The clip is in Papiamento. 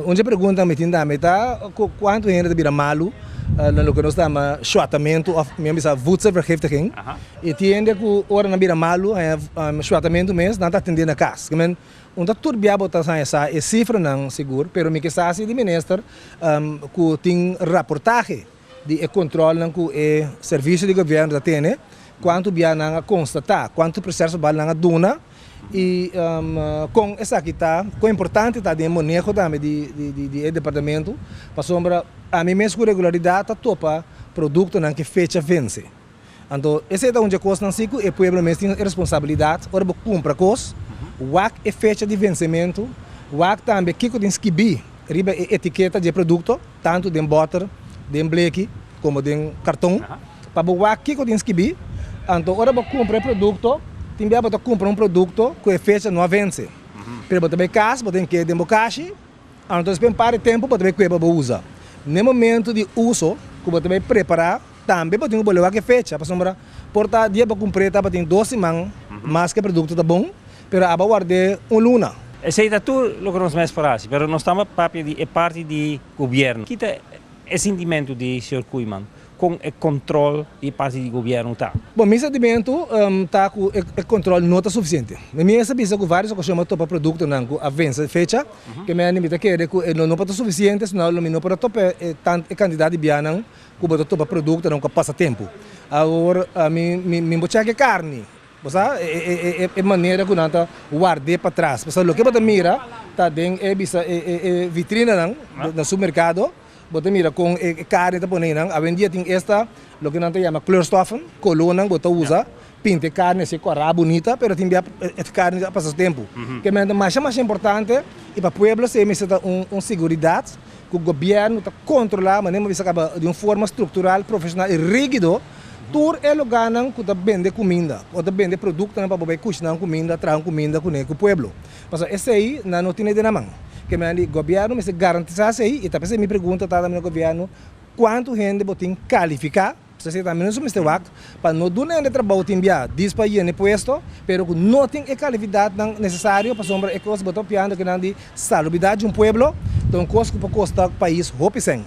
Un dje pregunta mi tin tambe ta ku kuantu hende ta bira malu na loke nos ta yama shuatamentu òf mi a bisa voedselvergiftiging. I tin hende ku ora nan bira malu haña shuatamentu mes nan ta atendé na kas. Ke men un ta tur bia bo ta haña sa e sifranan sigur pero mi ke sa si di minister ku tin raportahe di e kontrolnan ku e servisio di gobièrnu ta tene kuantu bia nan a konstatá kuantu proseso bal nan a duna. I kon esaki ta, kon importante ta den e maneho tambe di e departamento, pasobra ami mes ku regularidat ta topa produktonan ku fecha vense. Anto esei ta un dje kosnan si ku e pueblo mes tin e responsabilidat ora bo kumpra kos, wak e fecha di vensementu, wak tambe kiko tin skibí riba e etiketa dje produkto, tantu den bòter, den bleki komo den karton. Pa bo wak kiko tin skibí, anto ora bo kumpra e produkto, tin bia bo ta kumpra un produkto ku e fecha no a vense. Pero bo ta bai kas, bo ta hink'é den bo kashi, anto despues un par di tempu bo ta bai kue pa bo usa. Na e momento di uso ku bo ta bai prepará, tambe bo tin ku bole wak e fecha, pasobra por ta dia bo kumpr'é tabatin dos siman mas ku e produkto ta bon, pero abo a ward'é un luna. Esei ta tur loke nos mes por hasi, pero nos tamba papia di e parti di gobièrnu. Kita e sintimentu di señor Koeiman? Kon e kontrol di e parti di gobièrnu ta? Bon, mi sentimentu ta ku e kontrol no ta sufisiente. Mi mes a bisa ku vários okashon mi a topa produktonan ku a vense fecha, ke mi ta kere ku e no por ta sufisiente, sino lo mi no por a topa e tant e kantidat di bianan ku bo ta topa produktonan ku a pasa tempu. Awor mi mi bo chèk e karni, bo sa, e manera ku nan ta ward'é patras. Pasobra loke bo ta mira ta den e bisa e vitrinanan na supermerkado. Bo ta mira kon e karni ta pone einan. Awendia tin esta loke nan ta yama kleurstoffen, kolónan bo ta usa pinta e karni así kòrá bunita, pero tin bia e karni a pasa su tempu. Ke mester masha masha importante i pa pueblo esei mester ta un seguridat ku gobièrnu ta kontrolá manera mi a bisa kaba di un forma struktural, profeshonal i rígido tur e lugánan ku ta bende kuminda o ta bende produktonan pa bo bai kushiná un kuminda, traha un kuminda kuné ku pueblo. Pasobra esei nan no tene den nan man. Ke men di gobièrnu mester garantisá esei i ta p'esei mi pregunta ta tambe na gobièrnu kuantu hende bo tin kalifiká, pasobra esei tambe nos mester wak pa no duna hende trabou tin bia dis pa yena e puesto pero ku no tin e kalifidatnan nesesario pasobra e kos bo ta papiando kinan di salubridat di un pueblo ta un kos ku por kosta pais hopi sèn.